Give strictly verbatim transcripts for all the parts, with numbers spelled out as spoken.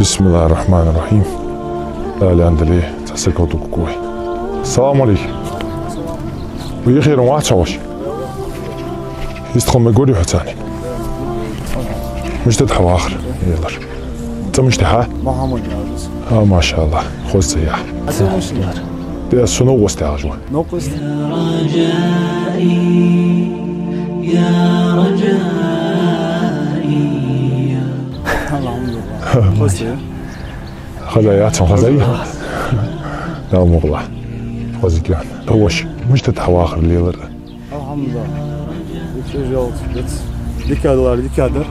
بسم الله الرحمن الرحيم. Дала аьннадале, цхьа саг хӀотта кукуй. Салам алейкум. Вай херан вац хьо ваш? Истхо ма гори хьо цани. Мишта да хьа вахар, лелар? ЦӀи мишта хьа? Мухаммад яхаш. А, машалла. Хоза цӀи я. Де су новкъост яхаш ва. Новкъост. Алхамдулилла. Хоза я. Хоза яц, хоза я. Дала мукъ лахь. Хоза киан. Ваш, мишта да хьа вахар, лелар? Алхамдулилла. Итсе жалц, итс. Дика дар, дика дар.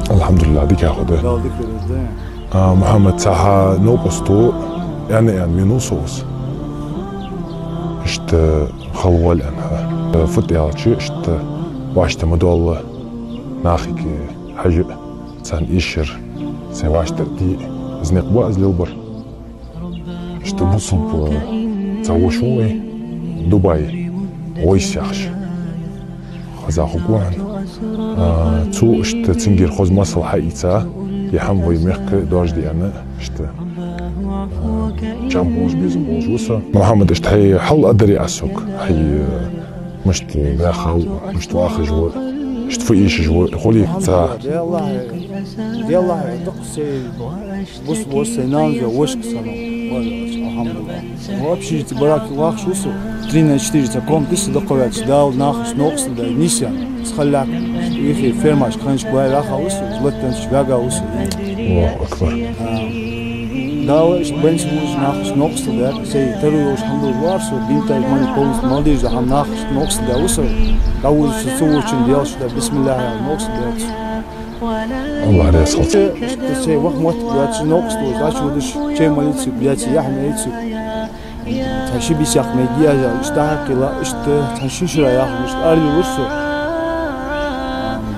Алхамдулилла, дика хӀама да. Дала дика деза, да. А, Мухаммад, цхьа хьа новкъост, яна яна венав со укхаза. Иштта хала воал аьнна хьа. Фуд аьлча, иштта вӀаштӀехьа ма доалла нахага хьажа, царна эшар, сай вӀаштӀехьа де, из никъ ба аз лелабар. Иштта бусалба цхьа воша ва вай, Дубай, Вайс яхаш. Хоза хургва хьона. А, цо иштта цунгара хоза масал хьаийца, е хӀама вай мехка доаржаде аьнна, иштта, а, чам болаш, безам болаш ва со. Мухаммад, иштта хьай хьал а дарий аз сога, хьай, а, мишта ваьхав, мишта вахаш ва, иштта фу эшаш ва, хулий цхьа. Делахь, делахь, дукха сай бус-, бус-, сай нанас вешка санна, алхамдулилла. Вообще, цу бараке вахаш ва со, три на четыре цхьа комната са дакхаваьча, Дала нахаца новкъостал даь, нийсъенна, цхьаллаг, ихи фермашка, ханашка вай ваьха ва со, латтанча ваьга ва со. Аллаху акбар. А, Дала иштта бенча вуж нахаца новкъостал даь, сай таро йолаш хӀама дожавар со, бинташ, мани полностью молодежь да хӀама нахаца новкъостал даь ва со, дӀавуз со, цу вочун Дала шуда, бисмиллахӀ, новкъостал даь ва со. Аллах раьза хилва. Се вах мотт бац, новкъостал дац, удаш чай молиться, бияц, яхь молиться. Цхьа ши бисах мегияжа, иштта хьакхила, иштта цхьа ши шира яхна, иштта арли лурсу.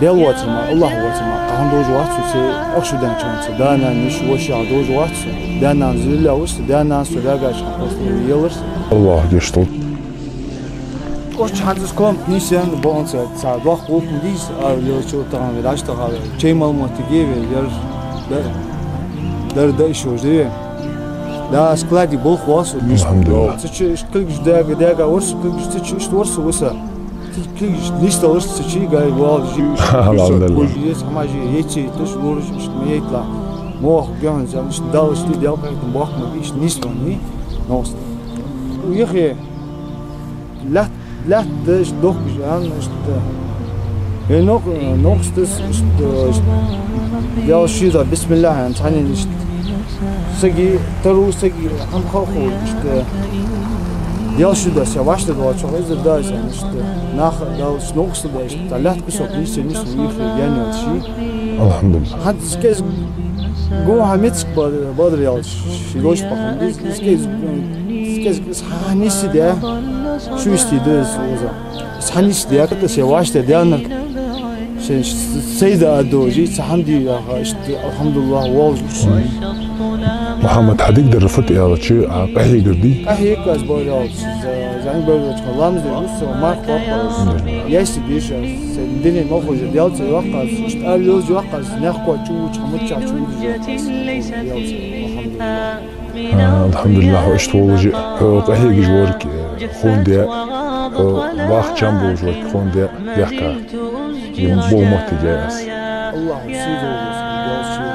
Дел вацама, Аллах вацама, кхахан дожа вацу, се ахшу дан чанца, дана ниш воша дожа вацу, дана зилля вурсу, дана су дагаш хапас еларс. Аллах гештал. Кочча хьанзас комп нийсъян бонца, ца дох гулкун дис, а лёчу таган даш таган. Чей мал мотиге ве, яр, да, дар да ишо же. Да, склади бол хвасу. Алхамдулилла. Цичи иш кылгиш дага, дага орсу кылгиш цичи иш орсу уса. Цичи кылгиш листа орсу цичи гай вал жи. Алхамдулилла. Ес хамажи, еци, туш луриш, иш мейтла. Мох, гён, зам, иш дал, иш дал, как бахма, иш нисмани, ност. Уехе. Лят, лят да ишт дохкуш ан ишт. Э, нох, нохстас ишт, ишт. Ял шида, бисмиллах, ан цанин ишт. Саги, тару саги, ан хоху ишт. Ял шида, ся вашта да, чо иза да, ся ишт. Нах, ял ишт нохста да ишт. Та лят кусок, нисе, нису, нихи, я не отши. Алхамдулилла. Хад скез, го хамец, бадр ял ши, ши лош пахман. Скез, скез, Схьанисдя, шуйсти дез уза. Схьанисдя, ката се ваште дянар. Се сейда адожи, саханди яха, ишти, алхамдулилла, валж. Мухаммад хадик дар фат ялчи, а, къахигирди? Къахигаз боялч, за, зан боялч, ламз де, усо, марк папа. Яси диша, се дини мохо же дялца ваказ, ишт ар лёз ваказ, нях ко чуч, хамуча чуч, ялца, алхамдулилла. А, алхамдулиллах, хьо иштта волажи, хьо къахьегаш ворг, э, хун де, хьо вах чам болаш ворг хун де, яхка. Им бо мотти де ас. Аллаху сидо, Аллаху сидо.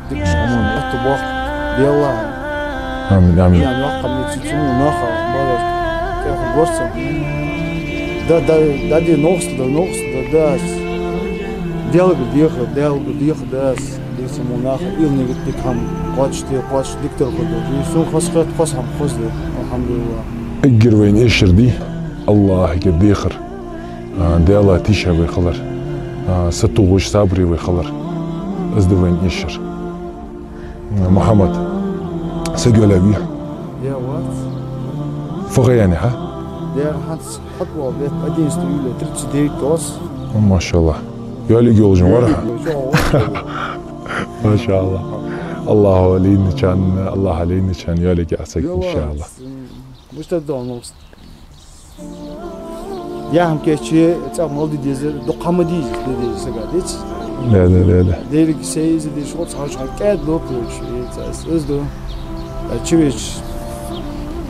Дикш хамун, атта бох, Белла. Амин, амин. Я, нах, кам, цицу, наха, бала, тяха горца. Да, да, да, ди нохс, да, нохс, да, дас. Делга, диха, делга, диха, дас. Десаму наха илнигит дик хам, къочти, къоч диктор худу. Исун хос хет, хос хам хос де. Алхамдулилла. Иггир вайн эширди, Аллахиге дехар. А, Дела тиша вай халар. А, сатугуш сабри вай халар. Изди вайн эшир. Мухаммад, сагёлави. Я, вац. Фагаяни, ха? Я, ханс, хатвал, бет, одиннадцатого июля, тридцать девять тос. О, машалла. Ёлик ёлжин вара. Ёлик ёлжин. Машалла. Аллаху алейни чан, Аллах алейни чан, ёлик ясак, иншалла. Муштар дон, муст. Я хам кечи, цак молди дезер, до камади дезер, сага, дец. Да, да, да, да. Деррига се из деш хӀанз хьалчу хьан кӀаьд лопуьйтуш, и ца из, из ду. А чу вич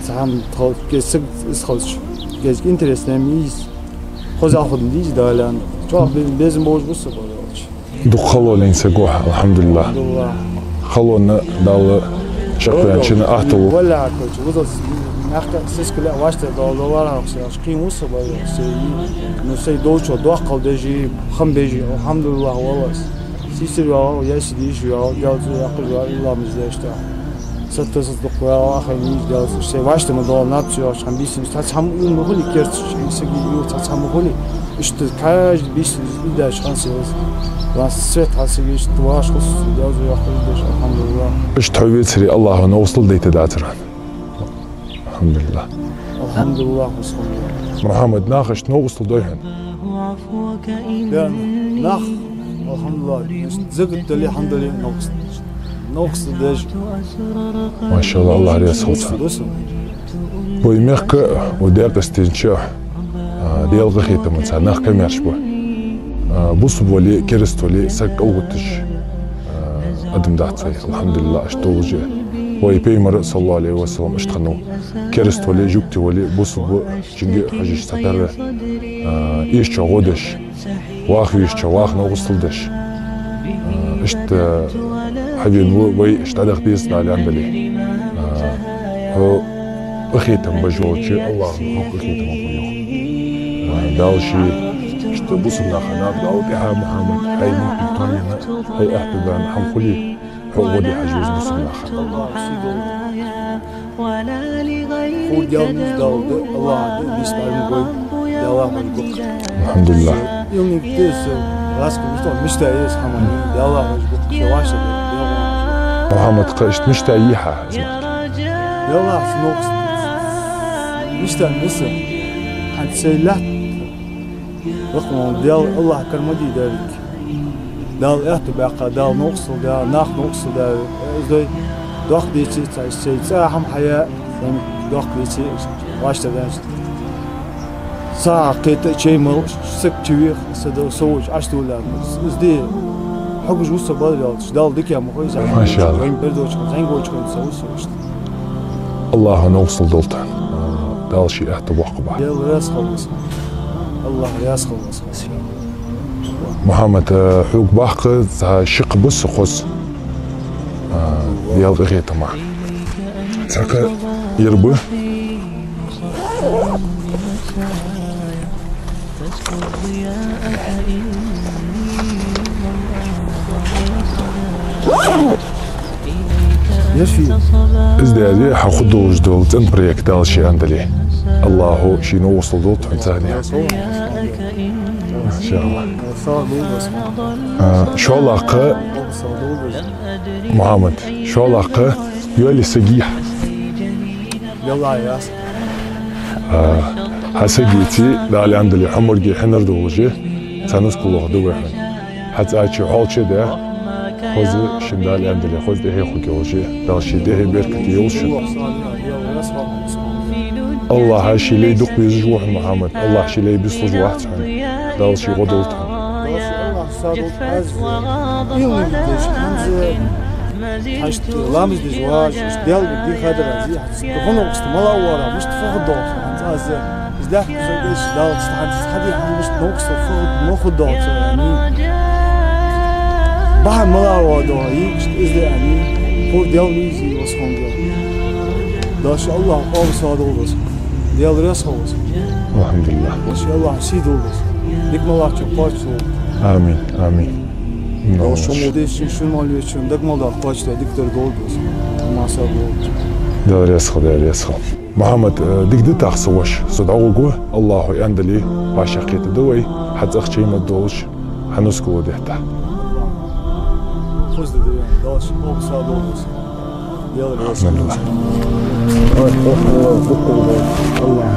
цхьаьна тхо кесиг из хилча, кесиг интересно мийс. Хоза хӀуд дийс далян. Чохь бе-, безам божу гуса бара. Дукха халонийн са гохь, алхьамдулиллах. Алхьамдулиллах. Халонна Далла шакхвенчина ахтулу. Валла хьакхочу, вузалц нахка сискале вашта Далла вара хьокхуш, кхин вуса бара, сей, ну, сей долчо доккхал дежи, хам бежи, алхьамдулиллах, валлас. Сисир вала, яси диш вала, Далла якъуж вала, илла миздешта. Сатта сат дукха вала, ахай миздешта. Сей вашта ма Далла нацу йохуш, хам бисин, тац хам ум хули керц, саги ю, тац хам хули. Иштта каждый бис иза даш хансилас. Вас свет хасигиш, тваш хус, дяз я хус деш, алхьамдулиллах. Иштта хьо вецари Аллаху новсал дайта дацара. Алхьамдулиллах. Алхьамдулиллах, хус хьо. Мухьаммад, нахаш новсал дой хьан. Я, нах, алхьамдулиллах, загат дали, хьандали, новсал. Новкъа деш. Машалла, Аллах реза хуьлда. Вай мехка, вай декъастинча, а, Делан къахетамца нах камаьрша бу. А, бусалба вали, керста вали, саг кӀалгӀутташ, а, адам дац вай, алхьамдулиллах, аш долча. Вай пайхамар, саллаллаху алейхи ва саллям, иштта хиннав. Керста вали, жугти вали, бусалба, жиндиъ хьажаш ца тарра, а, ийшача гӀо деш. Ваха вийшача, ваха новкъостал деш. А, иштта, хьавена ву вай, иштта дӀадахьа деза Дала аьнна дале. А, хьо къахетам беш волча Аллахо хьох къахетам бу йоах. А, Дала ший иштта бусалба нахана, Дала тӀехьа Мухьаммад, хьай мухӀмин тойна, хьай аьтту баьнна хьан хули, хьо гӀо де хьажа веза бусалба нахана. Хьо Дела муьждал ду, Аллаха ду, бис барам гой, Дела хьош гукх. Алхьамдулиллах. Илник тес, раска мишта, мишта ес хьаман, Дела хьош гукх, ше ваша ду, Дела хьош. Мухьаммад, кхаьчта мишта йихьа, иза махка. Дела хьош нокс. Мишта миса. Хьан цей лат. Вахман, Дела, Аллах кармади дарик. Дала аьтту баьккха, Дала нокъсал да, нах нокъсал да, из дой, доккха дийци, цхьа, цхьа, цхьа хӀама хьая, доккха дийци, вашта даьнча. СагӀа кхета чай мал, саг чу вех, са до, совуч, аш дула, из ди, хьогуж вуса бал ялч, Дала дика ма хой, зан. Машалла. Вайн бердочкан, зангочкан, са вуса вуш. Аллаха нокъсал долта. Дала ши аьтту боккха ба. Дела рас халас. Аллах рас халас. Мухьаммад, э, хьуг баккха, цхьа ши-кхо бус хоза, э, Дела къахетама. Цхьаккха ир бу. Из дерзий хьан ху долуш долу цӀена проект Дала ши андале. Аллахо ши новусал долу тхуна царна. Иншаллах. А, шолакха, Мухьаммад, шолакха, йоли сагих. А, хьан сагици, Дала андале, хьумурги хьинар долу же, цанус кулух ду вехьан. Хьаца а чи хьолча де, хоза шин Дала аьнна дале, хоза тӀехье хӀуг йолча, Дала ши тӀехье беркате йолча. Аллаха ши лей дукха везаш ву хьуна, Мухьаммад. Аллаха ши лей бислуш вац хьуна. Дала ши гӀо долу тхьуна. Ламаз деш важ, Дела ди хадара зи хьац. Хьуна укхуста мала вара, мишта фу хӀу долча, хьанца аз. Иза даьхкача деш Дала цхьаьна цхьаьна хьан мишта новкъостал фу, моху долча, амин. Бахьан мала вадо, йикъашта иза, амин. Ху Дела визи васхунга. Даш Аллах, къовса долдас. Дела рас ховас. Алхьамдулиллах. Даш Аллах, си долдас. Дик малахча кхочу. Амин, амин. Даш шуму деш шун мал вечун, даг мал да кхочу, диктор долдас. Маса долдас. Дела рас хо, Дела рас хо. Мухьаммад, э, дика ди тахса ваша, со дӀагӀугу, Аллахо яндали, паша кхета ду вай, хьан цӀахчий ма долуш, хьан нускало дехта. Хоза ди, Дала ши къовса долуса. Дела рас. Алхьамдулиллах. Ой, ох, ох, ох, ох, Аллах.